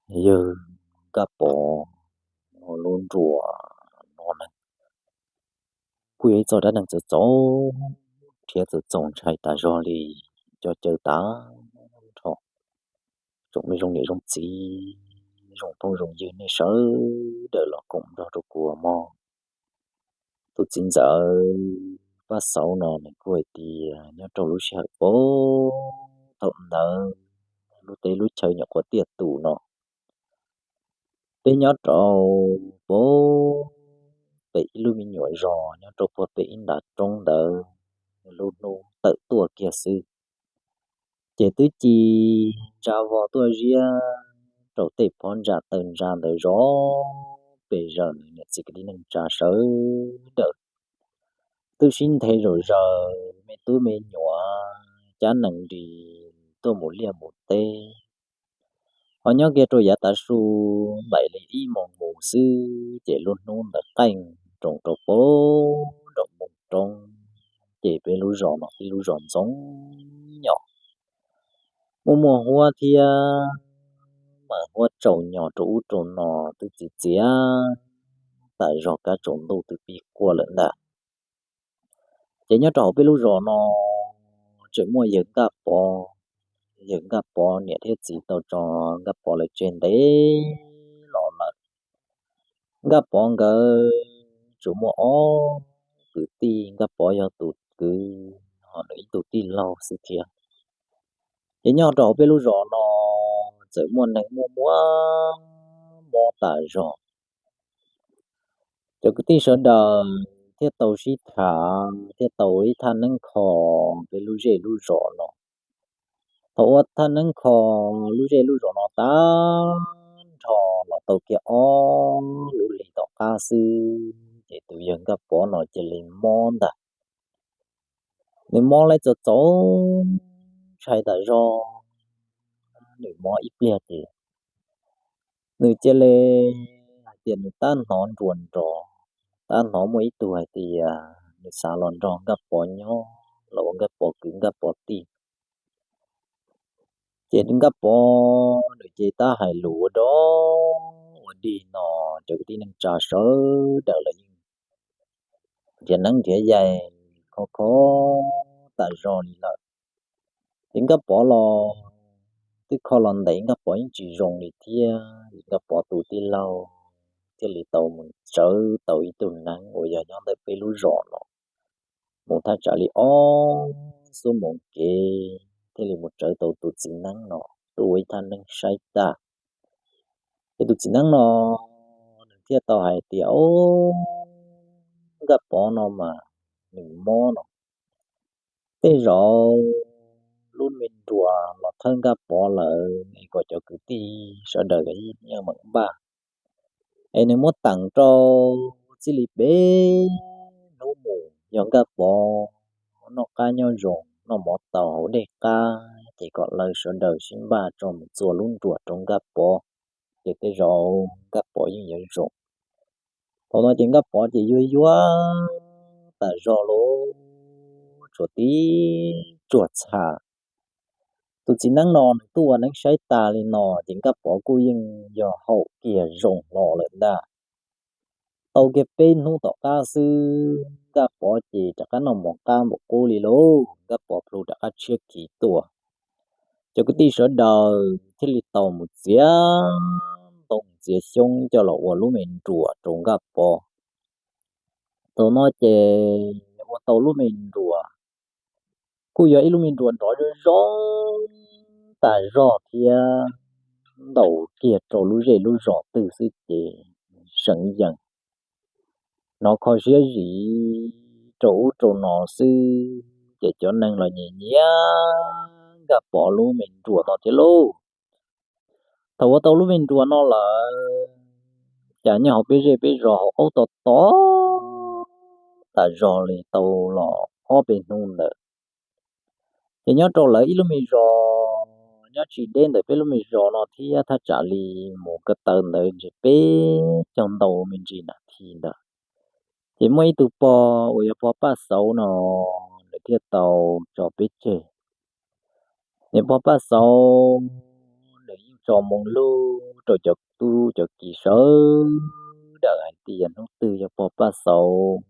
Yawg Nkaj Pov lub nruas no na, kuj yog ib txoj dab neeg txaus txaus, thiab txaus txaus ntshai tas zog li. Cov caw tas nrho, tsoom me zoo niam zoo txiv, zoo phooj zoo ywg nej sawv daws los koom nrog rau kuv mog. Tus txiv ntxawm Paj Xauv no nws kuj hais tias nyob rau lub sij hawm puag thaum ntawd, lub teb lub chaw nyuam qhuav tiaj tus no, peb nyob rau puag pem ib lub me nyuam zos nyob rau puag pem ib ntav roob ntawd, lub hnub tawm tuaj kiag xwb, ces twb ci ntsa vog tuaj ziab rau tej phab ntsa taw ntsa ntawd zov pes zaws niam txiv kwv tij neej tsa sawv daws, twb sib nthe zom zaws me tub me nyuam, cab nees nris tuaj mus liaj mus teb. Ho nyob kiag rau yav tav su npaim li ib moos mus xwb ces lub hnub ntawd qeej roos rau puag nraum moos roob, ces peb lub zos no ib lub zos ntxoov nyos, muaj muaj huab thiab mas huab tsaus nyos rau ub rau no, twb txiv txiav tas zog, kab tsaus ntuj twb pib quaj lawm ntag. Ces nyob rau hauv peb lub zos no tseem muaj yawg Nkaj Pov. Yawg Nkaj Pov niam thiab txiv tau tso Nkaj Pov lawv tseg ntev los lawm. Nkaj Pov nkawd tsuas muaj ob kwv tij, Nkaj Pov yog tus kwv, ho nws ib tug tij laug xwb thiab. Ces nyob rau hauv peb lub zos no txawm muaj neeg muaj muab mob tas zog. Cov kwv tij sawv daws thiaj tau sib tham thiaj tau ib thaj neeb kho peb lub zej lub zos no. Thaum ua thaj neeb kho lub zej lub zos no tag nrho los tau kiag ob lub hlis tom qab xwb ces tus yawg Nkaj Pov no cia li mob ntag. Nws mob lawm txaus txaus ntshai tas zog. Nws mob ib pliag ces nws cia li hais tias nws tab hnov nruas nrov, tab hnov muaj ib tug hais tias nws xav los nrog Nkaj Pov nyob, los ua Nkaj Pov kwv Nkaj Pov tij. Ces Nkaj Pov nws ces tab hais lus ua dog ua dig no, cov kwv tij neej tsa sawv daws los yeej nrhiav neeb nrhiav yaig kho kho tas zog li lawm. Ces Nkaj Pov los twb kho los ntev, Nkaj Pov yeej tsis zoo li thiab, Nkaj Pov tus tij laug thiaj li tau mus tsawv tau ib tug neeb uas yog nyob ntawm peb lub zos no, mus thaj tsam li ob xuab moos kev thiaj li mus tsawv tau tus txiv neeb no tuaj ua ib thaj neeb saib tag. Ces tus txiv neeb no nws thiaj tau hais tias, Au, Nkaj Pov no mas nws mob no, tej zaum lub me nruas los thawb Nkaj Pov lawm es kom cov kwv tij sawv daws yeej meem npaj es nws muab teem rau txij li peb hnub mus yog Nkaj Pov noj qab nyob zoo noj mov tau hauv dej qab ces kom lawv sawv daws sib npaj tso mus txua lub nruas rau Nkaj Pov, ces tej zaum Nkaj Pov yeej yuav zoo. Thaum no ces Nkaj Pov ces yuag yuag tas zog lawm, tshuav tib tsuag txha. Tus txiv neeb no nws tuaj ua neeb saib tas li no ces Nkaj Pov kuj yeej yog haum kiag zoo hlo lawm ntag. Tau kiag peb hnub tom qab xwb Nkaj Pov ces rov qab noj mov qab npaum qub li lauj, Nkaj Pov plhu rov qab tshiab khiv tuaj. Cov kwv tij sawv daws thiaj li tau mus txiav ntoo txiav xyoob coj los ua lub me nruas rau Nkaj Pov. Thaum no ces ua tau lub me nruas, kuj yog ib lub me nruas nrov zoo zoo tas zog thiab ntaus kiag rau lub zej lub zos twg xwb ces seev yees, hnov kho siab zim rau ub rau no xwb ces cov neeg los nyiam nyiam Nkaj Pov lub me nruas no thiab lauj. Thaum ua tau lub me nruas no lawm, cas nyob hauv peb zej peb zos hauv qaub tos tos tas zog li tau los ob peb hnub ntawd. Ces nyob rau lawv ib lub me zos nyob tsis deb ntawm peb lub me zos no thiab, thaj tsam li mus ko taw ntawd ntshe peb caug ntau me ntsis nas this ntawd, ces muaj ib tug pog uas yog pog Paj Xauv no, nws thiaj tau tso peb tseg. Niam pog Paj Xauv nws yeej tso moo lug rau cov tub cov kiv sawv daws hais tias hnub twg yog pog Paj Xauv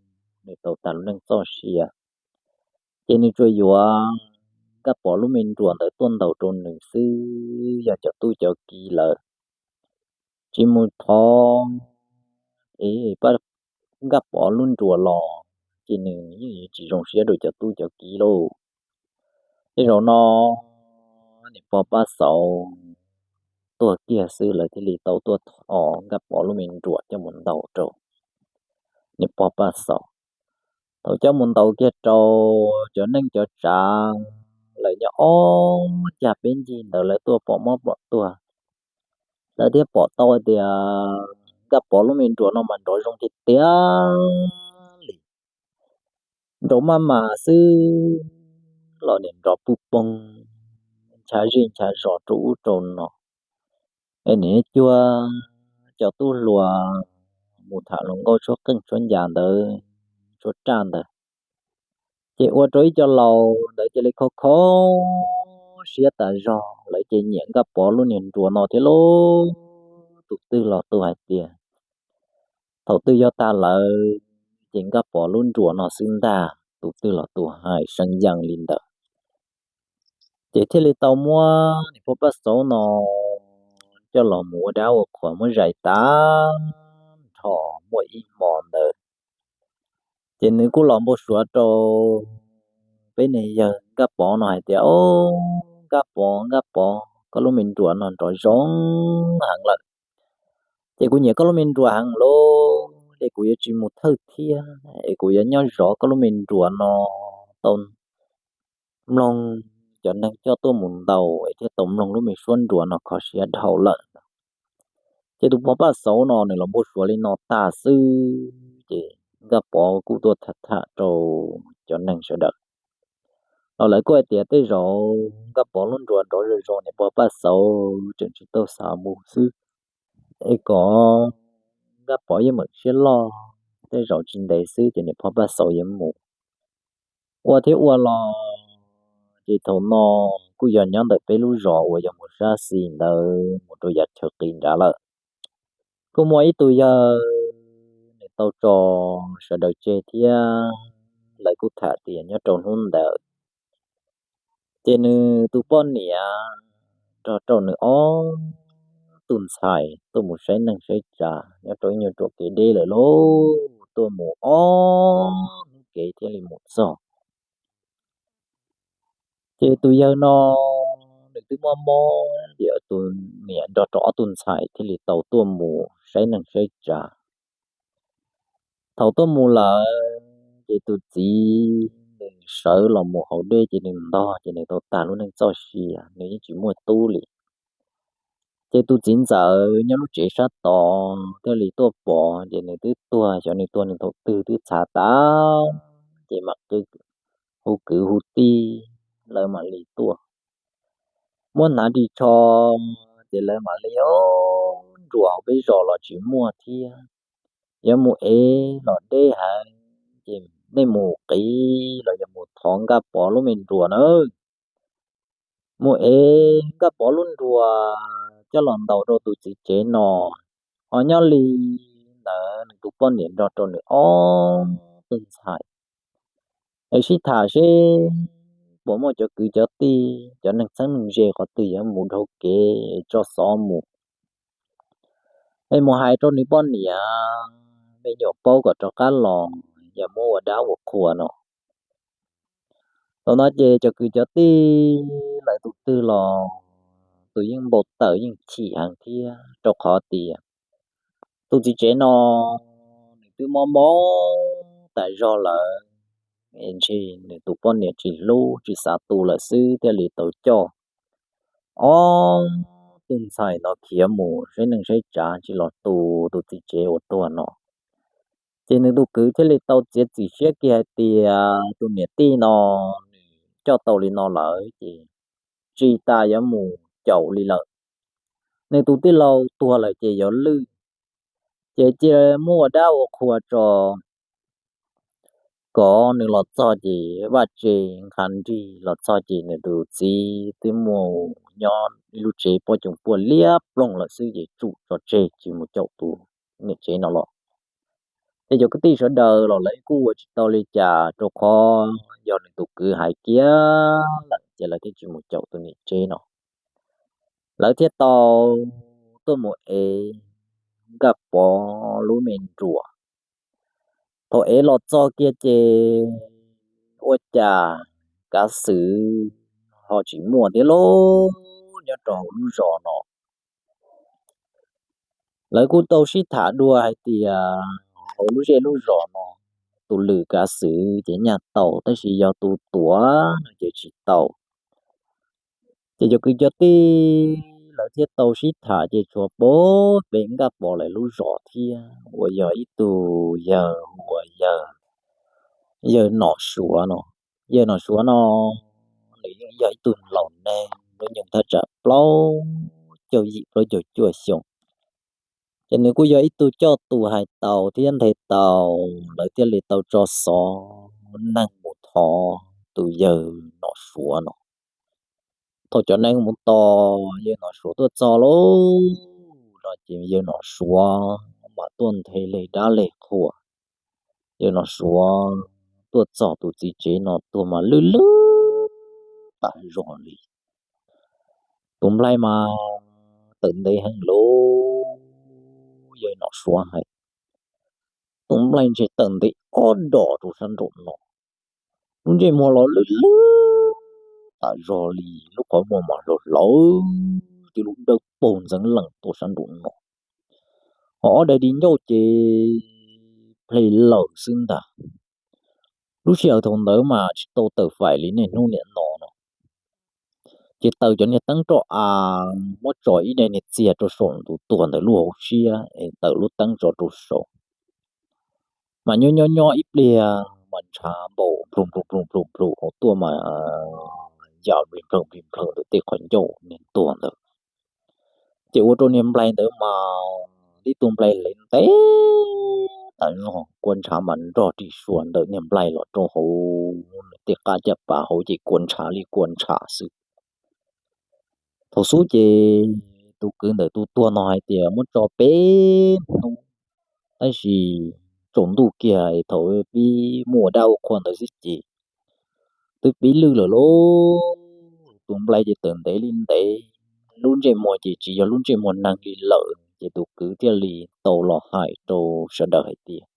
nws tau tag lub neej txoj sia, ces nws tsuas yuav Nkaj Pov lub me nruas ntawd tuaj ntaus rau nws xwb, yog cov tub cov kiv lawv tsis mus thov es Nkaj Pov lub nruas los ces nws yeej yuav tsis zoo siab rau cov tub cov kiv lauj. Tej zaum no niam pog Paj Xauv tuag kiag xwb lawv thiaj li tau tuaj thov Nkaj Pov lub me nruas coj mus ntaus rau niam pog Paj Xauv. Thaum coj mus ntaus kiag rau, cov neej cov tsav lawv nyob ob cag peb ncig ntawd lawv tuaj pom mob pom tuag, lawv thiaj pom tau hais tias Nkaj Pov lub me nruas no mas nrov zoo tiag tiag li. Nrov maj mam xwb los nim nrov puj poog nchav zej nchav zos rau ub rau no. Es nim cuag cov tub hluas mus tham hluas nkauj tshuab qeej tshuab ncas ntawd, tshuab raj ntawd, ces ua rau ib co laus ntawd cia li kho kho siab tas zog, lawv ces nyiam Nkaj Pov lub niag nruas no thiab lauj. Tus twg los tus hais tias thaum twg yog tag lawm ces Nkaj Pov lub nruas no xwb ntag, tus twg los tus hais seev yees li ntawd. Ces thiaj li tau muab niam pog Paj Xauv no coj los mus ua dab ua qhuas muab zais tag nrho. Muaj ib hmo ntawd ces nws kuj los npau suav rau peb niag yawg Nkaj Pov no hais tias, Au, Nkaj Pov, Nkaj Pov, koj lub me nruas no nrov zoo heev lawm. Ces kuv nyiam koj lub me nruas heev lauj, es kuv yuav tsis mus thawj thiab es kuv yuav nyob zov koj lub me nruas no tau mloog cov neeg coj tuaj mus ntaus es thiaj tau mloog lub me suab nruas no kho siab dhau lawm. Ces tus pog Paj Xauv no nws los npau suav li no tag xwb ces Nkaj Pov kuj tuaj tham tham rau cov neeg sawv daws los lawv kuj hais tias tej zaum Nkaj Pov lub nruas nrov zoo zoo niam pog Paj Xauv tseem tsis tau xav mus xwb, es kom Nkaj Pov yeej meem siab loj, tej zaum tsis ntev xwb ces niam pog Paj Xauv yuav mus. Ua thiab ua los ces thaum no kuj yog nyob ntawm peb lub zos uas yog mus sab xis ntawd mus rau yav chaw qis nrad lawm. Kuj muaj ib tug yawg nws tau tso sawv daws tseg thiab lawv kuj tham tias nyob rau hnub ntawd ces nws tus poj niam nrog rau nws ob tug ntxhais tuaj mus saib neej saib tsav nyob rau ib nyuag ruam kev deb lawm lauj, tuaj mus ob hnub kev thiaj li mus txog. Ces tus yawg no nws twb mob mob, ces tus niam nrog rau ob tug ntxhais thiaj li tau tuaj mus saib neej saib tsav. Thaum tuaj mus lawm ces tus txiv nws sawv los mus haus dej ces nws ntog ces nws tau tag lub neej txoj sia, nws yeej tsis muaj tub li. Ces tus txiv ntxawm nyob lub tsev sab tod thiaj li tuaj pom ces nws twb tuag, xyov nws tuag nws thaum twg twb txhav tas, ces mam hu kwv hu tij lawv mam li tuaj muab hnav ris tsho, ces lawv mam li nruas hauv peb zos los tsis muaj thiab. Yuav mus ev los deb heev, ces nej mus qiv los yog mus thov Nkaj Pov lub me nruas nawb. Mus ev Nkaj Pov lub nruas coj los ntaus rau tus txiv tsev no. Ho nyob li ntawd nws tus poj niam nrog rau nws ob tug ntxhais es sib tham seb puas muaj cov kwv cov tij cov neeg txheeb neeg ze qhov twg yuav mus dhau kev tso xov mus. Es mus hais rau nws poj niam me nyuam paub kom rov qab los yog muab ua dab ua qhua no. Thaum no ces cov kwv cov tij lawv tus twg los tus yeej npau taws yeej chim heev thiab, rau qhov tias tus txiv tsev no nws twb mob mob tas zog lawm, ntshe nws tus poj niam tsis hlub tsis xav tu lawm xwb thiaj li tau coj ob tug ntxhais no khiav mus saib neej saib tsav tsis los tu tus txiv tsev uas tuag no. Ces nws tus kwv thiaj li tau txiav txim siab kiag hais tias tus niam tij no nws coj tau li no lawm ces tsis tas yuav mus caum li lawm. Nws tus tij laug tuag lawm ces yuav lwj, ces cia muab ua dab ua qhua tso, kom nws los txog ces vaj tse nqa nrig los txog ces nws tus txiv twb muaj nyob ib lub tsev pob coom puaj liab ploog lawm xwb ces tsum tso tseg tsis mus caum tus niam tsev no los. Ces cov kwv tij sawv daws los lawv kuj ua tsis tau li cas rau qhov yog nws tus kwv hais kiag lawm ces lawv thiaj tsis mus caum tus niam tsev no. Lawv thiaj tau tuaj mus ev Nkaj Pov lub me nruas. Thaum ev los txog kiag ces ua cas kav xwm ho tsis muaj thiab lauj, nyob rau hauv lub zos no. Lawv kuj tau sib tham dua hais tias hauv lub zej lub zos no tus lwm kav xwm ces nyaj tau tab sis yog tus tuav no ces tsis tau. Ces cov kwv cov tij lawv thiaj tau sib tham ces tshuav pab peb Nkaj Pov lawv lub zos thiab uas yog ib tug yawg uas yawg, yawg Nom Suav no. Yawg Nom Suav no nws yeej yog ib tug laus neeg lub nyoog thaj tsam plaub caug yim plaub caug cuaj xyoo. Ces nws kuj yog ib tug coj tus hais tau thiab nthe tau, lawv thiaj li tau tso xov neeg mus thov tus yawg Nom Suav no. Thaum cov neeg mus tos yawg Nom Suav tuaj txog lauj no ces yawg Nom Suav mam tuaj nthe leg dab leg qhua. Yawg Nom Suav tuaj txog tus txiv tsev no tuag mas lwj lwj tas zog li. Tus nplaig mas tawm ntev heev lauj, yawg Nom Suav hais. Tus nplaig ntshe tawm ntev ob dos rau sab nraum no. Lub ntsej muag los lwj lwj tas zog li, lub qhov muag mas hlawv hlawv, tib lub dawb paug ntxeev lees tuaj sab nraum no. Ho ob daim di ncauj ces ple lawm xwb ntag. Lub sij hawm thaum ntawd mas tsis tau tawm faim li niaj hnub niam no no. Ces taws cov niag teeb roj av, muab tso ib daim niag txiag rau saum tus tuag ntawd lub hauv siab es taws lub teeb tso rau saum. Mas nyob nyob nyob ib pliag mas ntshav npau nplug nplug nplug nplug nplug hauv tuaj mas yam nplig nplawg nplig nplawg ntawm tej qhov ncauj niag tuag ntawd. Ces ua rau niag nplaig ntawd mas tib tug nplaig lev ntev tas zog, kua ntshav mas nrog ris suas ntawm niag nplaig los rau hauv tej qab caj pas hauv ces kua ntshav li kua ntshav xwb. Thaum xub ces tus kwv ntawm tus tuag no hais tias muab tso peb hnub, tab sis tsaus ntuj kiag thaum pib muaj ua dab ua qhua ntawd xwb ces twb pib lwj lawm lauj. Tus nplaig ces tawm ntev li ntev, lub ntsej muag ces tsis yog lub ntsej muag neeg li lawm ces tus kwv thiaj li tau los hais rau sawv daws hais tias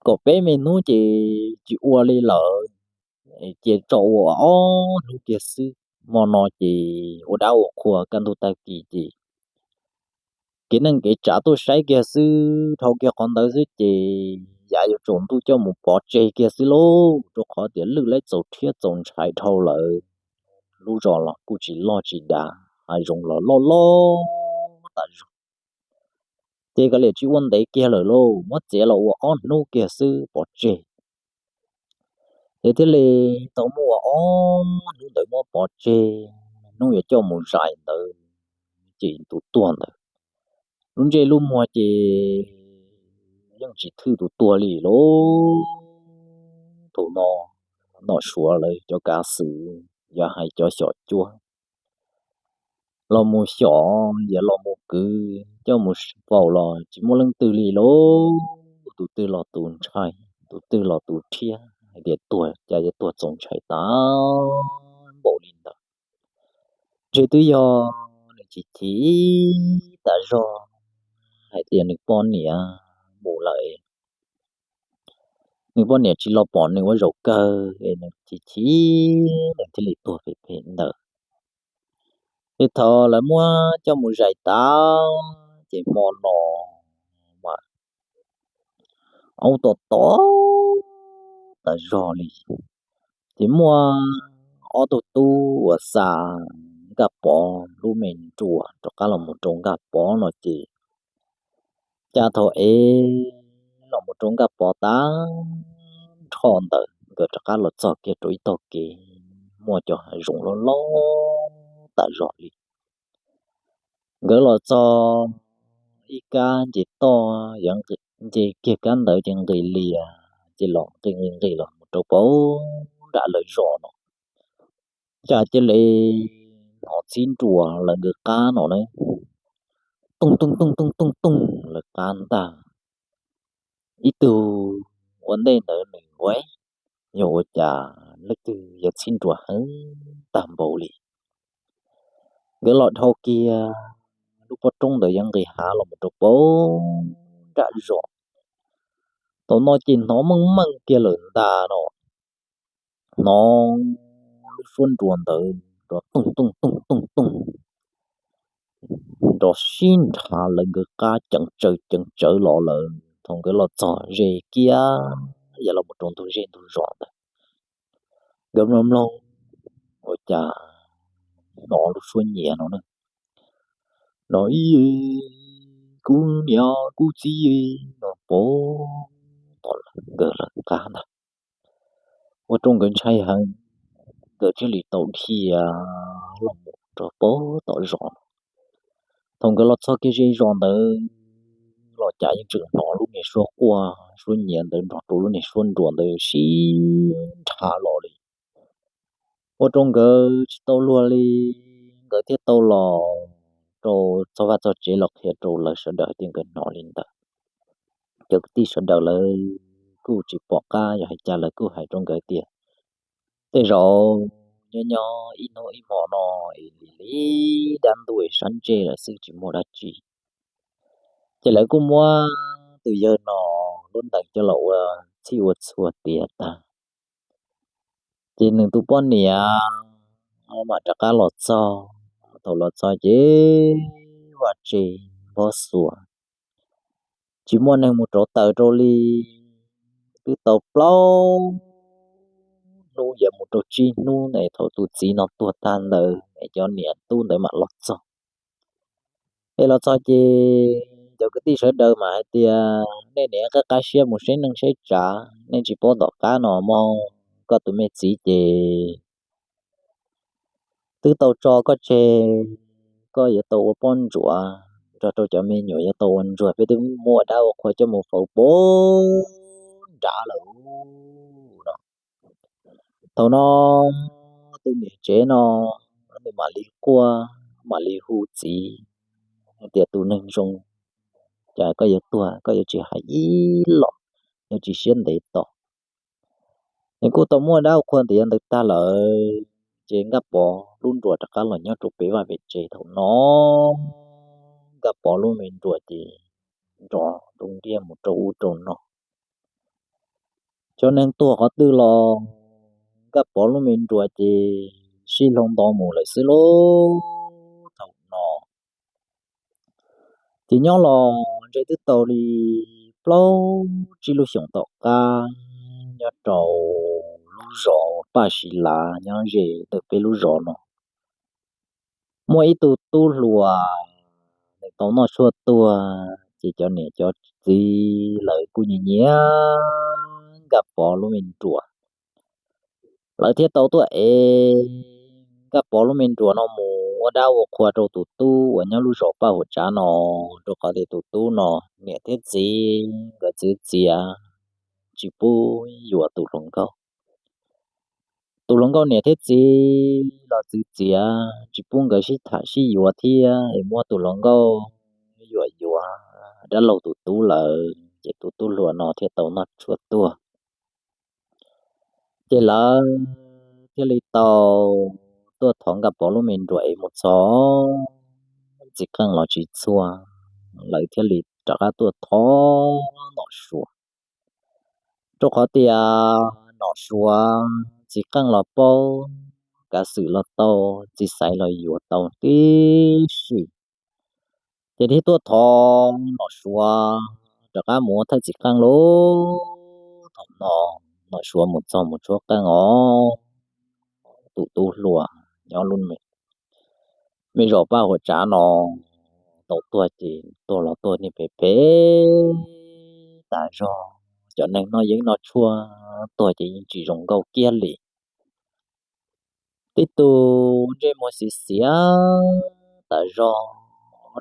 kom peb me hnub ces tsis ua li lawm, ces tso ua ob hnub kiag xwb. Hmo no ces ua dab ua qhua kaj ntug tag kis ces kev neej kev tsav tuaj saib kiag xwb, dhau kiag qhov ntawd xwb ces yav yuav tsaus ntuj coj mus pov tseg kiag xwb lauj, rau qhov tias lwj laib txaus rhiab txaus ntshai dhau lawm. Lub zos los kuj tsis loj tsis dav, hav zoov los loj loj tas zog. Ces kav liam tsis ua ntev kiag lawm lauj, muab txiav los ua ob hnub kiag xwb pov tseg. Ces thiaj li tau muab ua ob hnub ntawd muab pov tseg, hnub yuav coj mus zais ntawd ces tus tuag ntawd lub ntsej lub muag ces yeej tsis thwj tus tuag li lauj. Thaum no Nom Suav lawv cov kav xwm, yog hais cov xyom cuab los mus xyom, yog los mus kwv coj mus faus los tsis muaj leej twg li lauj. Tus twg los tus ntshai, tus twg los tus rhiab hais tias tuag cas yuav tuag txaus ntshai tas npaum li ntawd. Ntshe twb yog nws chim chim tas zog hais tias nws poj niam mus lawm, nws poj niam tsis los pom nws ua zaum kawg es nws chim chim nws thiaj li tuag phem phem ntawd. Ces thaum lawv muab coj mus zais tas ces hmo no mas aub tom tom tas zog li. Ces muaj ob tug tub uas xa Nkaj Pov lub me nruas rov qab los mus rau Nkaj Pov no ces, cas thaum es los mus rau Nkaj Pov tag nrho ntawd nkawd rov qab los txog kiag rau ib tog kev muaj cov hav zoov loj loj tas zog li. Nkawd los txog ib kab nce toj, yog nce kiag kab ntawd ces nqis lias, ces los nqis nqis nqis los mus rau pem nram lawv zos no. Cas cia li hnov txhib nruas lawv nkawd qab no na, tooj tooj tooj tooj tooj tooj lawv qab ntag. Ib tug ua ntej ntawd nws ua, yog ua cas leej twg yuav txhib nruas heev tag npaum li. Nkawd los dhau kiag lub pob roob ntawd yuav nqis hav los mus rau pem nram zos. Thaum no ces hnov meej meej kiag lawm ntag no, hnov lub suab nruas ntawd nrov tooj tooj tooj tooj tooj, nrov sib nrhav lawv nkawd qab ceev tsawv ceev tsawv los lawm. Thaum nkawd los txog ze kiag, yog los mus rau ntug zej ntug zos ntawd, nkawd mloog mloog ua cas hnov lub suab nyiav no na, no ib, kuv niam kuv txiv no pem tom nkawd lawv qab ntag. Ua rau nkawd ntshai heev, nkawd thiaj li tau dhia los mus rau pem tom zos no. Thaum nkawd los txog kiag ze zos ntawd los cas yeej tseem hnov lub niag suab quaj suab nyiav ntawd nrog rau lub niag suab nruas ntawd sib nrhav los li. Ua rau nkawd tsis tau luag li, nkawd thiaj tau los rau txog vaj txog tsev los qhia rau lawv sawv daws hais tias nkawd hnov li ntawd. Cov kwv tij sawv daws lawv kuj tsis pom qab yog hais cas, lawv kuj hais rau nkawd tias tej zaum nyob nyob ib hnub ib hmo no es lim lim dab ntuj es sab ntsej lawm xwb tsis muaj dab tsi. Ces lawv kuj muab tus yawg no lub ntees coj los ua txhij ua txhua tiav tag. Ces nws tus poj niam mam rov qab los txog. Thaum los txog ces vaj tse npog xuas, tsis muaj neeg mus rauv taws rau li. Twb tau plaub hnub yuav mus rau tsib hnub es thaum tus txiv no tuag tag ntawd es cov niam tub ntawd mam los txog. Es los txog ces cov kwv tij sawv daws mas hais tias nej niam qab qab siab mus saib neej saib tsav, nej tsis paub tom qab no mog, koj tus me txiv ces twb tau tso koj tseg, koj yuav tau ua poj ntsuam nrog rau cov me nyuam yuav tau ua ntsuag, peb twb muaj dab ua qhua coj mus faus pem nrad lawm no. Thaum no tus niam tsev no nws mam li quaj, mam li hu txiv tias tus neeg zoo, cas koj yuav tuag koj yuav tsis hais ib los, yuav tsis siab ntev tos. Nws kuj tau muaj dab ua qhua ntawd yav ntawd tag lawm, ces Nkaj Pov lub nruas rov qab los nyob rau pem vaj pem tsev. Thaum no Nkaj Pov lub me nruas ces nrov rau ntiaj mus rau ub rau no. Cov neeg tuag qhov twg los Nkaj Pov lub me nruas ces sib hloov nto mus lawm xwb lauj. Thaum no ces nyob los ntshe twb tau li plaub tsib lub xyoos tom qab, nyob rau lub zos Paj Si Lav nyob ze ntawm peb lub zos no, muaj ib tug tub hluas nws tau noj tshuaj tuag, ces cov niam cov txiv lawv kuj nyiam nyiam Nkaj Pov lub me nruas. Lawv thiaj tau tuaj ev Nkaj Pov lub me nruas no mus ua dab ua qhua rau tus tub uas nyob lub zos Paj Huam Tsav no, rau qhov tias tus tub no niam thiab txiv nkawd txwv txiav tsis pub yuav tus hluas nkauj. Tus hluas nkauj niam thiab txiv los txwv txiav tsis pub nkawd sib tham sib yuav thiab es muab tus hluas nkauj yuam yuav dab laug tus tub lawm, ces tus tub hluas no thiaj tau noj tshuaj tuag. Ces lawv thiaj li tau tuaj thov Nkaj Pov lub me nruas es mus txog txiv qeej los tsis txhua, lawv thiaj li rov qab tuaj thov Nom Suav. Rau qhov tias Nom Suav txiv qeej los paub, kav xwm los tau, txiv xaiv los yuav tau tib si. Ces thiaj tuaj thov Nom Suav rov qab mus ua thawj txiv qeej lauj. Thaum no Nom Suav mus txog mus tshuab qeej os, tus tub hluas nyob lub me, me zos Paj Huam Tsav no tau tuag ces tuag los tuag niag phem phem tas zog, cov neeg noj yeeb noj tshuaj tuag ces yeej tsis zoo nkauj kiag li. Tib tug ntsej muag xiv xiav tas zog,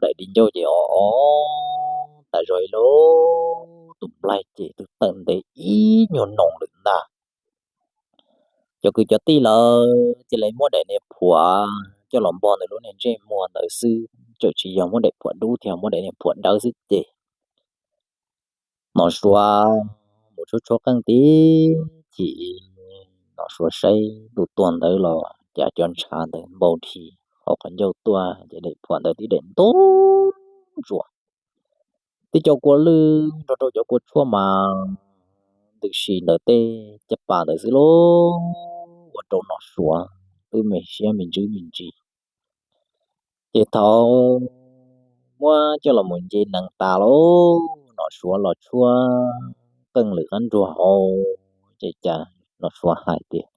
daim di ncauj ces o o tas zog ib lub, tus nplaig ces twb tawm ntev ib nyuag noo lawm ntag. Cov kwv cov tij lawv cia li muab daim niag phuam coj los npog ntawm lub niag ntsej muag ntawd xwb, tseem tsis yog muab daim phuam dub thiab, muab daim niag phuam dawb xwb ces Nom Suav mus tshuab tshuab qeej tib chim, Nom Suav saib tus tuag ntawd los cas cov ntshav ntawd npau dhi hauv qhov ncauj tuaj ces daim phuam ntawd tib daim ntub ntsuas. Tib co kua lwj nrog rau cov kua tshuaj mas ntws si ntawm tej caj pas ntawd xwb lauj, ua rau Nom Suav twb me siab me ntsws me ntsis. Ces thaum muab coj los mus nce nees tas lauj, Nom Suav los tshuab qeej lwm qab nruag hauv, ces cas Nom Suav hais tias,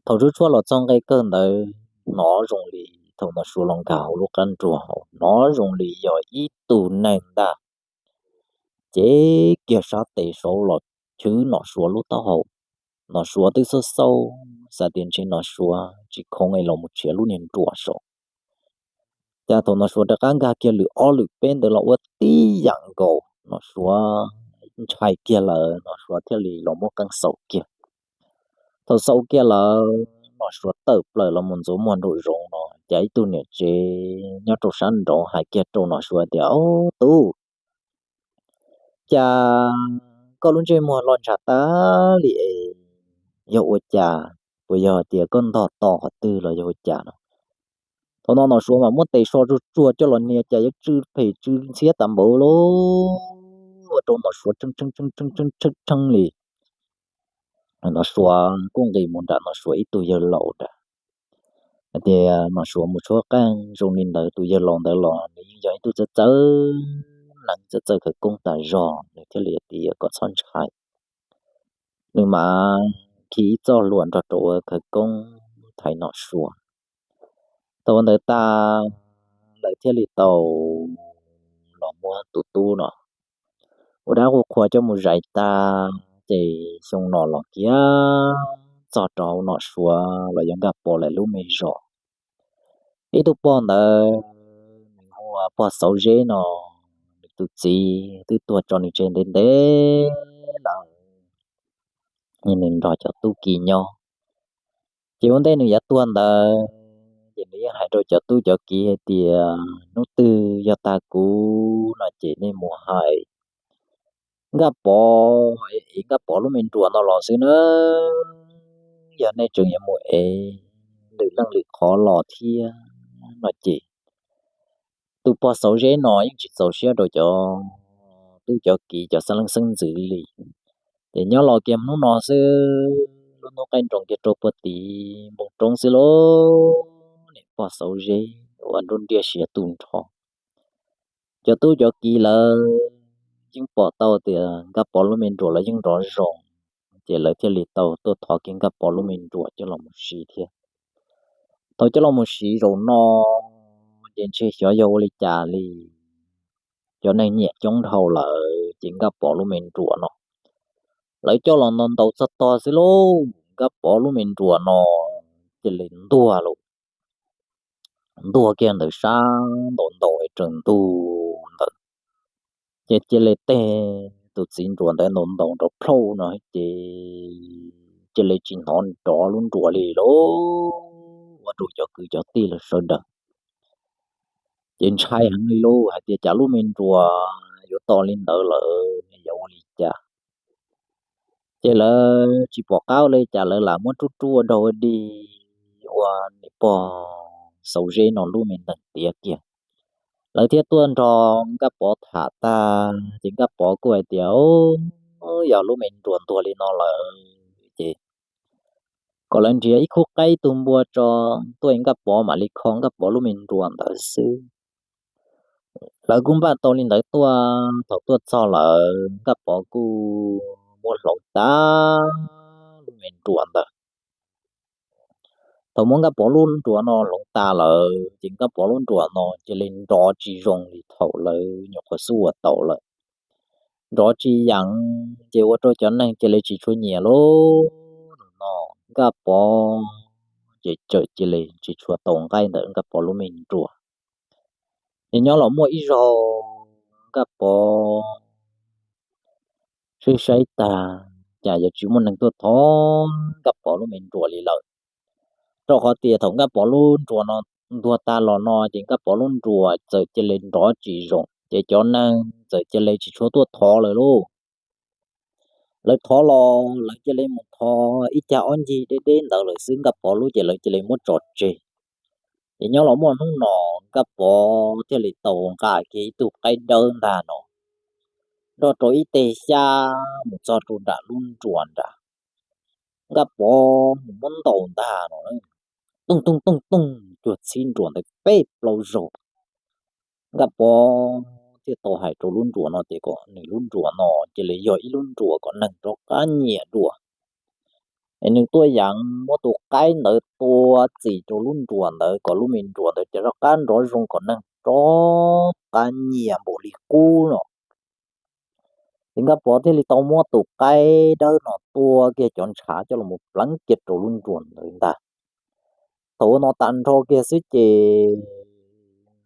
thaum tshuab tshuab los txog nqe kawg ntawd, hnov zoo li, thaum Nom Suav los nkag hauv lub qab nruag hauv, hnov zoo li yog ib tug neeg ntag, ces kiag sab tes saud los chwv Nom Suav lub taub hau. Nom Suav twb xauj xauj xav tias ntshe Nom Suav tsis khoov es los mus tshiav lub niag nruas saum. Cas thaum Nom Suav rov qab nkag kiag lwm ob lwm peb ntawd los ua tib yam nkaus, Nom Suav ntshai kiag lawm, Nom Suav thiaj li los muab qeej xaus kiag. Thaum xaus kiag lawm, Nom Suav tawm plaws los mus ntxuav muag nraum zoov no, cas ib tug niam tsev nyob rau sab nraud hais kiag rau Nom Suav tias, Au tub, cas koj lub ntsej muag lo ntshav tag li es yog ua cas? Puas yog tias koj ntog to qhov twg los yog ua cas no? Thaum no Nom Suav mas muab tes so tsuag tsuag coj los nias cas yuav tsw phem tsw ntxhiab tas npaum lauj, ua rau Nom Suav tshee tshee tshee tshee li. Nom Suav kuj nqis mus nram Nom Suav ib tug yawg laus nram, hais tias Nom Suav mus tshuab qeej zoo li ntawd, tus yawg laus ntawd los nws yeej yog ib tug txawj txawj neeg txawj txawj khawv koob tas zog, nws thiaj li tias kom txhob ntshai. Nws mas khi ib txoj hlua nrog rau ua khawv koob thaiv Nom Suav. Thaum ntawd tas, lawv thiaj li tau los muab tus tub no ua dab ua qhua coj mus zais tas, ces xyoo no los kiag txog rau Nom Suav los yog Nkaj Pov lawv lub me zos. Ib tug pog ntawd nws hu ua pog Xauv Zeb no, nws tus txiv twb tuag tso nws tseg ntev ntev lawm, nws nrog cov tub ki nyob. Ces ua ntej nws yuav tuag ntawd, ces nws yeej hais rau cov tub cov ki hais tias, hnub twg yog tag kuv no ces nej mus hais Nkaj Pov, ev Nkaj Pov lub me nruas no los xwb na. Yog nej tseem yuav mus ev lwm leej lwm qhov los thiab no ces tus pog Xauv Zeb no yeej tsis txaus siab rau cov tub cov ki cov xeeb leej xeeb ntxwv li. Ces nyob los kiag hnub no xwb, lub hnub qaij nroos kiag rau puag tim npoo roob xwb lauj, niam pog Xauv Zeb ua nruab nriaj siav tu nrho. Cov tub cov ki lawv yeej pom tau tias Nkaj Pov lub me nruas lawv yeej nrov zoo, ces lawv thiaj li tau tuaj thov kiag Nkaj Pov lub me nruas coj los mus siv thiab. Thaum coj los mus siv zaum no, ces ntshe xyov yog ua li cas li, cov neeg nyiam coob dhau lawm ces Nkaj Pov lub me nruas no lawv coj los ntaus ntaus txog tog xwb lauj, Nkaj Pov lub me nruas no cia li ntuag lauj. Ntuag kiag ntawm sab ntaus ntaus es raws ntug ntawd, ces cia li teg tus txiv nruas ntawd ntaus ntaus nrov plhauj no ces cia li tsis hnov nrov lub nruas li lauj, ua rau cov kwv cov tij lawv sawv daws ces ntshai heev li lauj, hais tias cas lub me nruas yuav to li ntawd lawm, yuav ua li cas. Ces lawv tsis pom qab ua li cas, lawv lam muab rub rub ua dog ua dig ua niam pog Xauv Zeb no lub me ntees tiav kiag. Lawv thiaj tuaj nrog Nkaj Pov tham tag, ces Nkaj Pov kuj hais tias, Yog lub me nruas ntuag li no lawm ces kom lawv nrhiav ib khub qaib ib tug npua tso tuaj, Nkaj Pov mam li kho Nkaj Pov lub me nruas ntawd xwb. Lawv kuj npaj tau li ntawd tuaj, thaum tuaj txog lawm Nkaj Pov kuj muab hloov tag lub me nruas ntawd. Thaum muab Nkaj Pov lub nruas no hloov tas lawm ces Nkaj Pov lub nruas no cia li nrov tsis zoo li thaum lawv nyuam qhuav xub ua tau lawm. Nrov tsis yeem ces ua rau cov neeg cia li tsis tshua nyiam lauj. No Nkaj Pov ces txawm cia li tsis tshua tau nqaij ntawm Nkaj Pov lub me nruas. Ces nyob los muaj ib zaug Nkaj Pov saib saib tag, cas yuav tsis muaj neeg tuaj thov Nkaj Pov lub me nruas li lawm. Rau qhov tias thaum Nkaj Pov lub nruas no ntuag tag los no ces Nkaj Pov lub nruas txawm cia li nrov tsis zoo ces cov neeg txawm cia li tsis tshua tuaj thov lawm lauj. Lawv thov los lawv cia li mus thov ib cag ob ncig deb deb ntawd lawm xwb, Nkaj Pov lub ces lawv cia li muab tso tseg. Ces nyob los muaj hnub no Nkaj Pov thiaj li tau nqa kiag ib tug qaib dawb ntag no nrog rau ib teg xyab mus txog rau nram lub nruas nrad. Nkaj Pov mus muab ntaus ntag no, tooj tooj tooj tooj cuag txhib nruas ntawd peb plaub zaug. Nkaj Pov thiaj tau hais rau lub nruas no tias kom nws lub nruas no cia li yog ib lub nruas kom neeg rov qab nyiam dua. Es nws tuaj yeev muab tus qaib ntawd tua txim rau lub nruas ntawd kom lub me nruas ntawd cia li rov qab nrov zoo kom neeg rov qab nyiam npaum li qub no. Ces Nkaj Pov thiaj li tau muab tus qaib dawb no tua kiag cov ntshav coj los pleev kiag rau lub nruas ntawd ntag. Thaum ua no tas nrho kiag xwb ces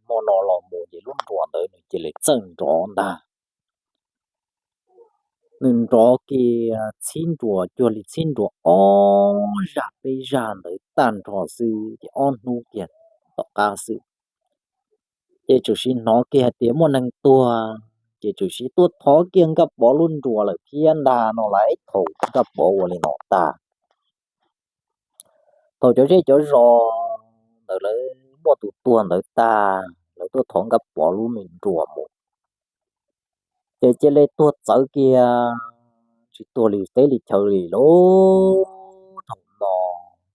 hmo no los mus ces lub nruas ntawd nws cia li txawj nrov ntag. Nws nrov kiag txhib nruas cuag li txhib nruas ob zaj peb zaj ntawd tag nrho xwb ces ob hnub kiag tom qab xwb ces tsuas siv hnov kiag hais tias muaj neeg tuag, ces tsuas siv tuaj thov kiag Nkaj Pov lub nruas lawm thiab ntag no lauj. Thaum Nkaj Pov ua li no tag, thaum cov zej cov zos ntawd lawv muaj tus tuag ntawd tag, lawv tuaj thov Nkaj Pov lub me nruas mus, ces cia li tuag txawv kiag, tsis tuag li teb li chaw li lauj. Thaum no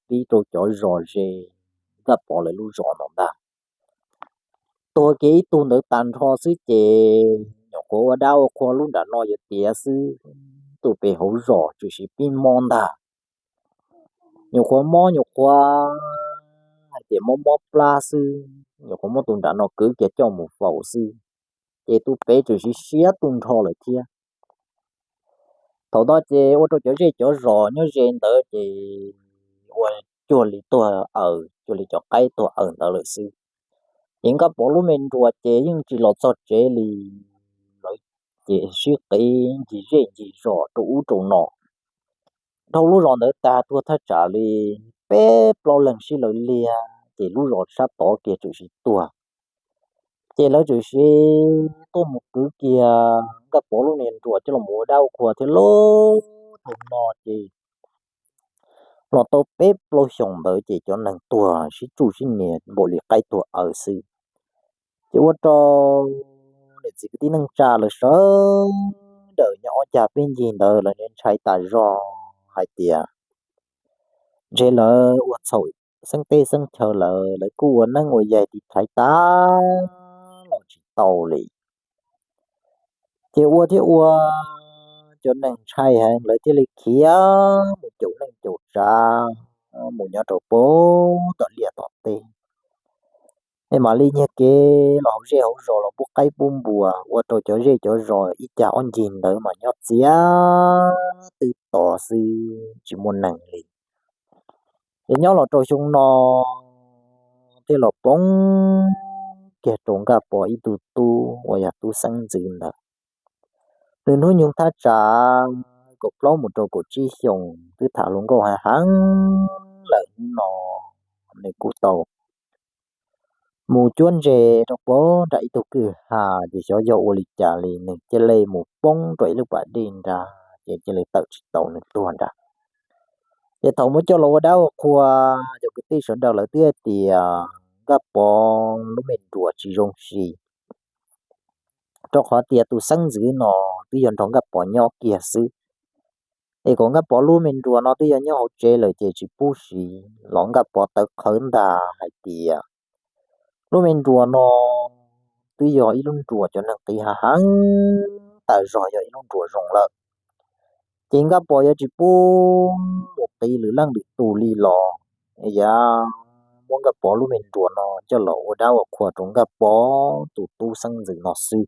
pib rau cov zos ze Nkaj Pov lawv lub zos no ntag, tuag kiag ib tug ntawd tas nrho xwb ces nyuam qhuav ua dab ua qhua lub nram no yuav tiav xwb, tus pem hauv zos tsuas siv pib mob ntag. Nyuam qhuav mob nyuam qhuav hais tias mob mob plab xwb, nyuam qhuav muab tus nram no kwv kiag coj mus faus xwb, ces tus pem tsuas siv siab tu nrho lawm thiab. Thaum no ces ua rau cov zej cov zos nyob ze ntawd ces ua cuag li tuag aws, cuag li cov qaib tuag aws ntawd lawm xwb. Ces Nkaj Pov lub me nruas ces yeej tsis los txog tsev li, lawv ces sib qiv ncig zej ncig zos rau ub rau no. Dhau lub zos ntawd tag tuag thaj tsam li peb plaub leeg sib law liag, ces lub zos sab tod kiag tsuas siv tuag. Ces lawv tsuas siv tuaj mus kwv kiag Nkaj Pov lub me nruas coj los ua dab ua qhua thiab lauj. Thaum no ces los tau peb plaub xyoos ntawd ces cov neeg tuag sib tsuj sib nias npaum li qaib tuag aws xwb. Ces ua rau niam txiv kwv tij neej tsa lawv sawv daws nyob ob cag peb ncig ntawd lawv ntshai tas zog hais tias ntshe lawv ua txhaum xeeb teb xeeb chaw lawm, lawv kuj ua neeb ua yaig tiv thaiv tag los tsis tau li. Ces ua thiab ua, cov neeg ntshai heev lawv thiaj li khiav mus caum neej caum tsav, mus nyob rau pem tom liaj tom teb. Es mam li nyiag kev los hauv zej hauv zos los pub qaib pub npua, ua rau cov zej cov zos ib cag ob ncig ntawd mas nyob txiav twb to xwb tsis muaj neeg li. Ces nyob los rau xyoo no thiaj los poob kiag rau Nkaj Pov ib tug tub uas yog tub xeeb ntxwv ntawd. Nws hnub nyoog thaj tsam kaum plaub mus rau kaum tsib xyoos, twb tham hluas nkauj heev heev lawm, hnub no nws kuj tau mus cuab ntses rau pem nram ib tug kwj ha, ces xyov yog ua li cas li nws cia li mus poob rau ib lub pas dej nrad ces cia li tawm tsis tau, nws tuag nrad. Ces thaum muab coj los ua dab ua qhua, cov kwv tij sawv daws lawv twb hais tias Nkaj Pov lub me nruas tsis zoo siv, rau qhov tias tus xeeb ntxwv no twb yog nrog Nkaj Pov nyob kiag xwb. Es kom Nkaj Pov lub me nruas no twb yog nyob hauv tsev lawm ces tsis pub siv los Nkaj Pov tawv qhawv ntag hais tias lub me nruas no twb yog ib lub nruas cov neeg qiv heev heev tas zog, yog ib lub nruas zoo lawm. Ces Nkaj Pov yuav tsis pub mus qiv lwm leej lwm tus li los, yuav muab Nkaj Pov lub me nruas no coj los ua dab ua qhua rau Nkaj Pov tus tub xeeb ntxwv no xwb.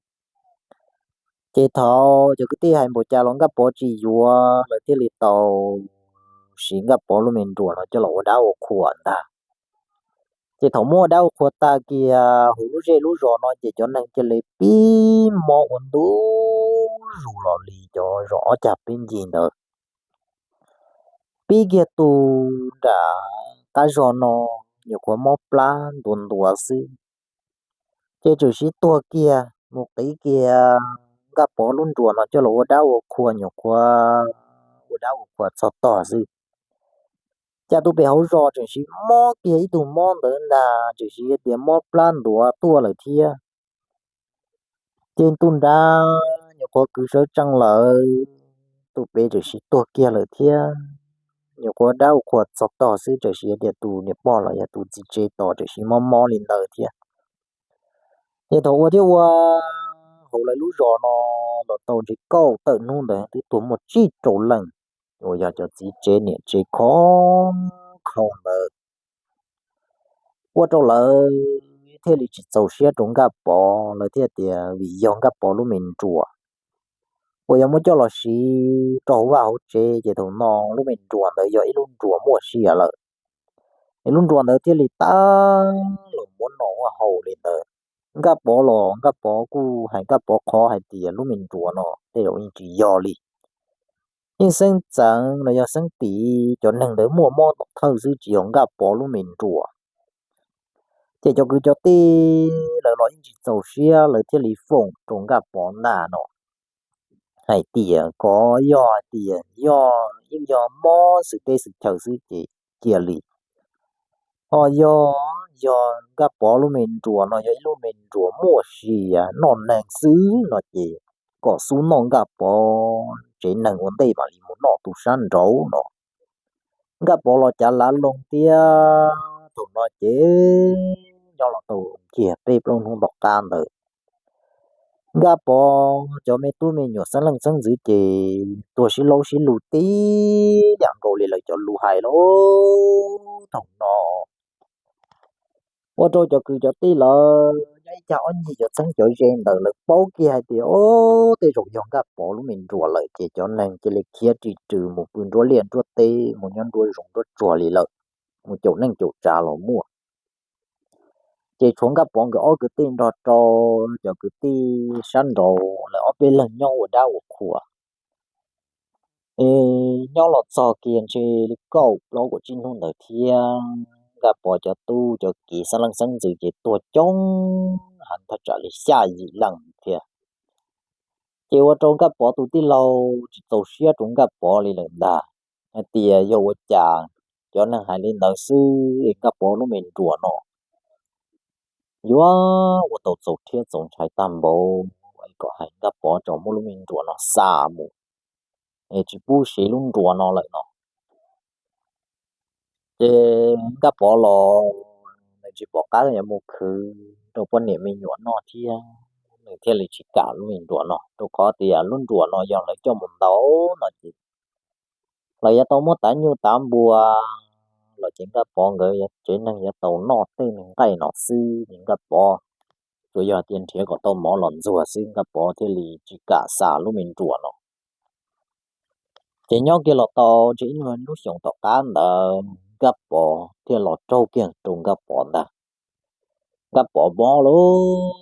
Ces thaum cov kwv tij hais npaum cas los Nkaj Pov tsis yuav, lawv thiaj li tau siv Nkaj Pov lub me nruas no coj los ua dab ua qhua ntag. Ces thaum muab ua dab ua qhua tag kiag, hauv lub zej lub zos no ces cov neeg cia li pib mob ua ntu zus los li cov zos ob cag peb ncig ntawd. Pib kiag tus nram qab zog no nyuam qhuav mob plab ntuav ntuav xwb, ces txawm sib tuag kiag mus qiv kiag Nkaj Pov lub nruas no coj los ua dab ua qhua, nyuam qhuav ua dab ua qhua txog tog xwb. Cas tus pem hauv zos tseem sib mob kiag ib tug mob ntawd ntag, tseem sib tias mob plab ntuav tuaj lawm thiab. Ces tus nrad nyuam qhuav kwv sawv tsees lawm, tus pem tseem sib tuag kiag lawm thiab. Nyuam qhuav dab ua qhua txog tog xwb, tseem sib tias tus niam pog los yog tus txiv tsev tos tseem sib mob mob li ntawd thiab. Ces thaum ua thiab ua, hauv lawv lub zos no los tau ntshe kaum tawm hnub ntawd twb tuag muaj tsib rau leej uas yog cov txiv tsev niam tsev khov kho ntawd. Ua rau lawv thiaj li tsis txaus siab rau Nkaj Pov, lawv thiaj tias vim yog Nkaj Pov lub me nruas uas yog muab coj los siv rau hauv vaj hauv tsev, ces thaum no lub me nruas ntawd yog ib lub nruas muaj sia lawm. Es lub nruas ntawd thiaj li tab los muab noj muab haus li ntawd. Nkaj Pov los Nkaj Pov kuj hais Nkaj Pov qhov hais tias lub me nruas no tej zaum yeej tsis yog li. Yeej xeeb txeev los yog xeeb tim cov neeg ntawd muaj mob tom thawj xwb, tsis yog Nkaj Pov lub me nruas. Ces cov kwv cov tij lawv los yeej tsis txaus siab, lawv thiaj li foom rau Nkaj Pov ntag no hais tias kom yog hais tias yog yeej yog mob xwm teb xwm chaw xwb ces cia li. Ho yog, yog Nkaj Pov lub me nruas no yog ib lub me nruas muaj sia noj neeg xwb no ces kom xub noj Nkaj Pov tsev neeg ua ntej mam li mus noj tus sab nraud no. Nkaj Pov los cav lav loo thiab, thaum no ces nyob los tau kiag peb plaub hnub tom qab ntawd, Nkaj Pov cov me tub me nyuam xeeb leej xeeb ntxwv ces tuag sib laub sib lug tib yam nkaus li lawv cov lus hais lauj. Thaum no ua rau cov kwv cov tij lawv nyob ib cag ob ncig cov txheeb cov ze ntawd lawv paub kiag hais tias o, tej zaum yog Nkaj Pov lub me nruas lawm ces cov neeg cia li khiav ris rws mus pw nruab liaj nruab teb, mus nyob nruab zoov nruab tsuag li lawm, mus caum neej caum tsav los muaj. Ces tshuav Nkaj Pov nkawd ob kwv tij nrog rau cov kwv tij sab nraud lawv ob peb leeg nyob ua dab ua qhua. Es nyob los txog kiag ntshe li kaum plaub kaum tsib hnub ntawd thiab, Nkaj Pov cov tub cov kiv xeeb leej xeeb ntxwv ces tuag coob heev thaj tsam li xya yim leej thiab. Ces ua rau Nkaj Pov tus tij laug tsis txaus siab rau Nkaj Pov li lawm ntag, hais tias yog ua cas cov neeg hais li ntawd xwb es Nkaj Pov lub me nruas no yuav ua tau txaus rhiab txaus ntshai tag npaum es kom hais Nkaj Pov tso muab lub me nruas no xa mus, es tsis pub siv lub nruas no lawm no. Ces Nkaj Pov los nws tsis pom qab yuav mus khwv rau poj niam me nyuam noj thiab, nws thiaj li tsis kam lub me nruas no, rau qhov tias lub nruas no yog lawv coj mus ntaus no ces lawv yuav tau muab tav nyuj tav npua los ces Nkaj Pov nkawd tsev neeg yuav tau noj tej me nqaij no xwb. Ces Nkaj Pov tsuas yog tias nrhiav kom tau mov los ntxuag xwb, Nkaj Pov thiaj li tsis kam xa lub me nruas no. Ces nyob kiag los tau ntshe ib nyuag lub xyoos tom qab ntawd Nkaj Pov thiaj los raug kiag rau Nkaj Pov ntag. Nkaj Pov mob lauj,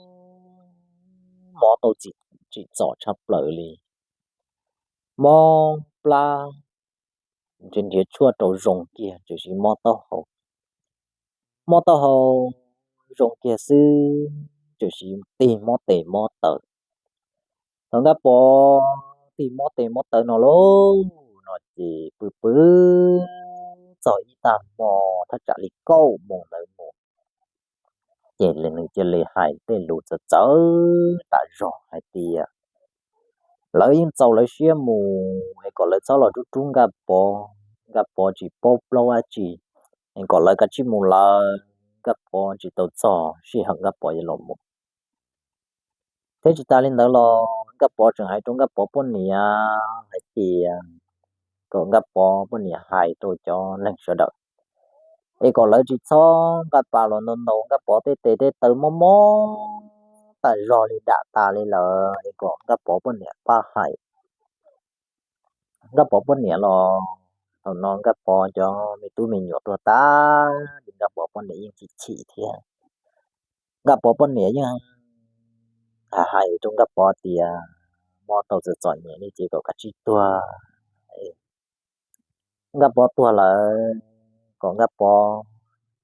mob tau tsim txom tshaj plaws li, mob plab, nrhiav nrhiav tshuaj rau zoo kiag tsuas siv mob taub hau, mob taub hau zoo kiag xwb tsuas siv tig mob tes mob taw. Thaum Nkaj Pov tig mob tes mob taw no lauj, no ces pw pw txog ib tag hmo thaj tsam li kaum moos ntawd mus, ces nws cia li hais tej lus txawv txawv tas zog hais tias lawv yeej txaus lawv siab mus es kom lawv txhob los rub rub Nkaj Pov, Nkaj Pov tsis paub plaub dab tsi, es kom lawv kav tsij mus lawv, Nkaj Pov tsis tau txog sij hawm Nkaj Pov yuav los mus. Thiab tsis tas li ntawd los Nkaj Pov tseem hais rau Nkaj Pov poj niam hais tias kom Nkaj Pov poj niam hais rau cov neeg sawv daws es kom lawv tsis txhob nqa pas los ntaus ntaus Nkaj Pov tej tes tej taw mob mob tas zog li dam tas li lawm es kom Nkaj Pov poj niam pab hais. Nkaj Pov poj niam los thaum no Nkaj Pov cov me tub me nyuam tuag tag, Nkaj Pov poj niam yeej chim chim thiab. Nkaj Pov poj niam yeej hais hais rau Nkaj Pov tias mob tau txom txom nyem li ces kom kav tsij tuag. Nkaj Pov tuag lawm, kom Nkaj Pov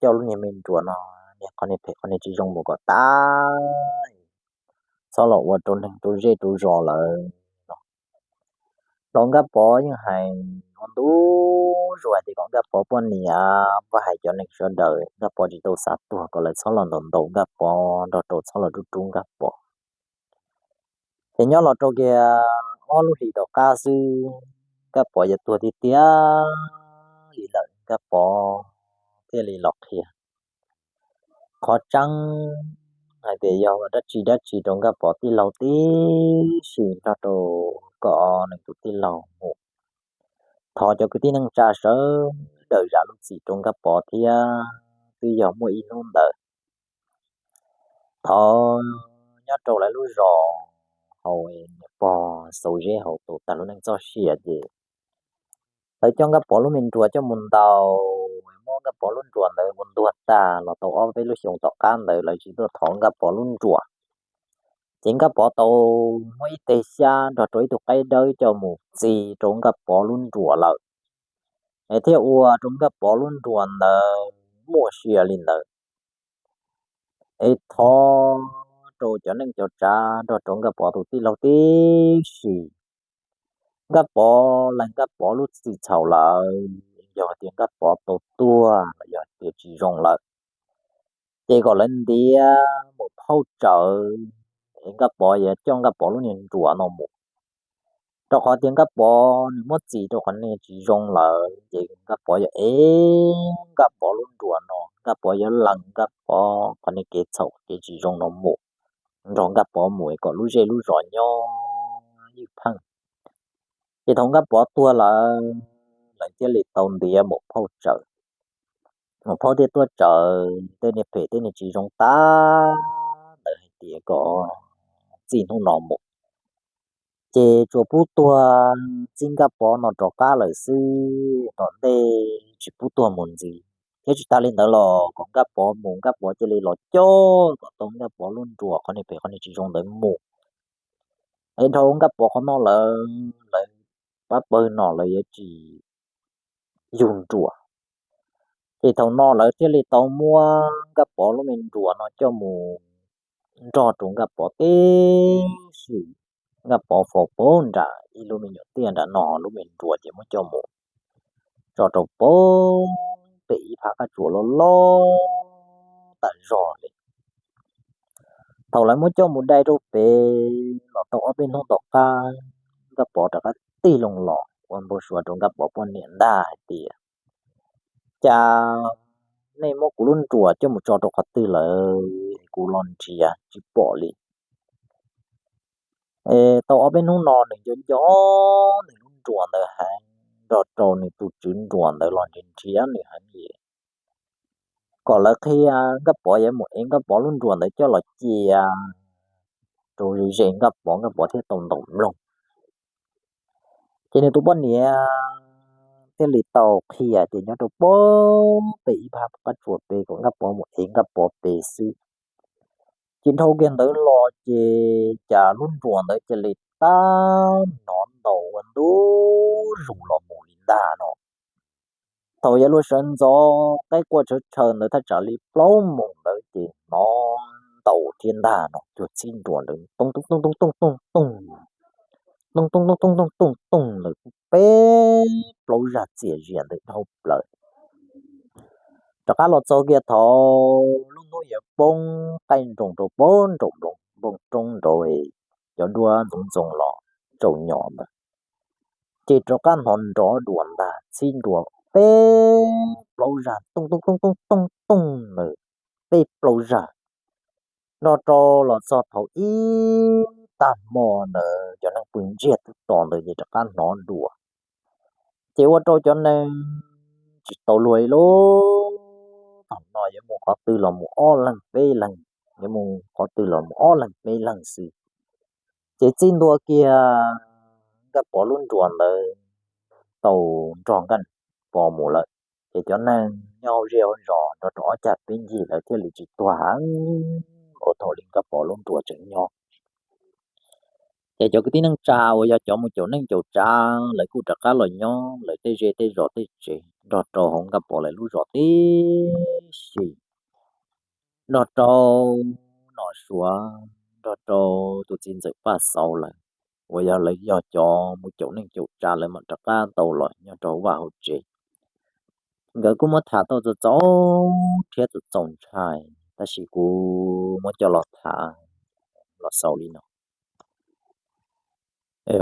coj lub niag me nruas no, niag qhov niag phem qhov niag tsis zoo mus kom tas, txhob los ua rau neeg rau zej rau zos lawm no. Los Nkaj Pov yeej hais ua ntu zus hais tias kom Nkaj Pov poj niam, Nkaj Pov hais cov neeg sawv daws, Nkaj Pov tsis tau xav tuag kom lawv txhob los ntaus ntaus Nkaj Pov nrog rau txhob los rub rub Nkaj Pov. Ces nyob los rau kiag ob lub hlis tom qab xwb, Nkaj Pov yuav tuag tiag tiag li lawm, Nkaj Pov thiaj li los qhia qhov tseeb hais tias yog dab tsi dab tsi rau Nkaj Pov tij laug tib si nrog rau kom nws tus tij laug mus thov cov kwv tij neej tsa sawv daws zam lub txim rau Nkaj Pov thiab. Twb yog muaj ib hnub ntawd, thaum nyob rau lawv lub zos hauv, niam pog Xauv Zeb hauv tau tag lub neej txoj sia ces lawv coj Nkaj Pov lub me nruas coj mus ntaus, muab Nkaj Pov lub nruas ntawd ua ntuag tag los tau ob peb lub xyoos tom qab ntawd lawv tsis tuaj thov Nkaj Pov lub nruas. Ces Nkaj Pov tau muab ib teg xyab nrog rau ib tug qaib dawb coj mus txi rau Nkaj Pov lub nruas lawm, es thiaj ua rau Nkaj Pov lub nruas ntawd muaj sia li ntawd. Es thov rau cov neej cov tsav nrog rau Nkaj Pov tus tij laug tib si, Nkaj Pov lees Nkaj Pov lub txim txhaum lawm, yog tias Nkaj Pov tau tuag los yog tias tsis zoo lawm, ces kom lawv ntiav mus phauj tsawv, es Nkaj Pov yuav coj Nkaj Pov lub niag nruas no mus. Rau qhov tias Nkaj Pov nws muab txi rau qhov niag tsis zoo lawm, ces Nkaj Pov yuav ev Nkaj Pov lub nruas no, Nkaj Pov yuav lees Nkaj Pov qhov niag kev txhaum kev tsis zoo no mus, nrog Nkaj Pov mus es kom lub zej lub zos nyob ywj pheej. Ces thaum Nkaj Pov tuag lawm, lawv thiaj li tau ntiav mus phauj tsawv, mus phauj thiaj tuaj tsawv tej niag phem tej niag tsis zoo tag ntawd hais tias kom txij hnub no mus ces tsuas pub tuag txij Nkaj Pov no rov qab lawm xwb, tom ntej tsis pub tuag mus ntxiv. Thiab tsis tas li ntawd los kom Nkaj Pov mus Nkaj Pov cia li los coj kom tau Nkaj Pov lub nruas qhov niag phem qhov niag tsis zoo ntawd mus. Es dhau Nkaj Pov qhov no lawm, lawv pab pawg no lawv yuav tsis yug nruas. Ces thaum no lawv thiaj li tau muab Nkaj Pov lub me nruas no coj mus nrog rau Nkaj Pov tib si. Nkaj Pov faus pem nram ib lub me nyuam tiaj nram no, lub me nruas ces muab coj mus tso rau pem pem ib phab qab tsuas loj loj tas zog li. Thaum lawv muab coj mus dai rau pem los tau ob peb hnub tom qab, Nkaj Pov rov qab tig loo los ua npau suav rau Nkaj Pov poj niam ntag hais tias, cas nej muab kuv lub nruas coj mus tso rau qhov twg lawm, kuv los nrhiav tsis pom li. Es tau ob peb hnub no nws nco nco nws lub nruas ntawd heev, nrog rau nws tus tswv nruas ntawd los nrhiav nrhiav nws heev li. Kom lawv qhia Nkaj Pov yuav mus ev Nkaj Pov lub nruas ntawd coj los cia rau ze Nkaj Pov, Nkaj Pov thiaj tau ntaus mloog. Ces nws tus poj niam thiaj li tau qhia tias nyob rau pem pem ib phab qab tsuas pem kom Nkaj Pov mus ev Nkaj Pov pem xwb. Ces dhau kiag ntawd los ces cas lub nruas ntawd cia li tab hnov ntaus ua ntu zus los mus li ntag no. Thaum yav luag sawv ntxov qaib quaj tshawv tshawv ntawd thaj tsam li plaub moos ntawd ces hnov ntaus thiab ntag no, cuag txhib nruas ntawd tooj tooj tooj tooj tooj tooj tooj, tooj tooj tooj tooj tooj tooj tooj ntawd peb plaub zag txias zias ntawd dhau plaws. Rov qab los txog kiag thaum lub hnub yuav poob qaij nroos rau poob nroos npoo roob nraud, cov duab ntxoov ntxoo los tsaus nyo ntawd, ces rov qab hnov nrov dua ntag, txhib nruas peb plaub zag tooj tooj tooj tooj tooj tooj ntawd peb plaub zag. Nrog rau los txog thaum ib tag hmo ntawd cov neeg pw ntsiag twb to ntawd ces rov qab hnov dua. Ces ua rau cov neeg tsis tau luag li lub, thaum no yuav mus qhov twg los mus ob leeg peb leeg, yuav mus qhov twg los mus ob leeg peb leeg xwb. Ces txij ntua kiag Nkaj Pov lub nruas ntawd tau nrog Nkaj Pov mus lawm, ces cov neeg nyob hauv zej hauv zos nrog rau ob cag peb ncig lawv thiaj li tsis tuag heev ua thaum li Nkaj Pov lub nruas tseem nyob. Ces cov kwv tij neej tsa uas yog cov mus caum neej caum tsav lawv kuj rov qab los nyob lawv tej zej tej zos tej tsev nrog rau hauv Nkaj Pov lawv lub zos tib si, nrog rau Nom Suav, nrog rau tus txiv ntxawm Paj Xauv lawm, uas yog lawv yog cov mus caum neej caum tsav lawv mam rov qab tau los nyob rau vaj hauv tsev. Nkawd kuj muab tham tau txaus txaus rhiab txaus txaus ntshai, tab sis kuv muab coj los tham los xaus li no.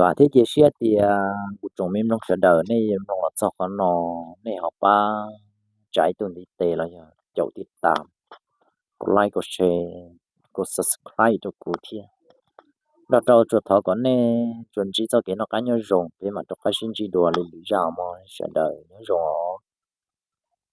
Vam thiab cia siab tias kuv tsoom me mloog sawv daws nej mloog los txog qhov no, nej ho pab tsa ib tug ntiv tes los yog caum tib tas, kuv like, kuv share, kuv subscribe rau kuv thiab. Nrog rau tsuas thov kom nej tsuas ntsib txoj kev noj qab nyob zoo, peb mam rov qab sib ntsib dua li lwm zaj mog sawv daws, nyob zoo os.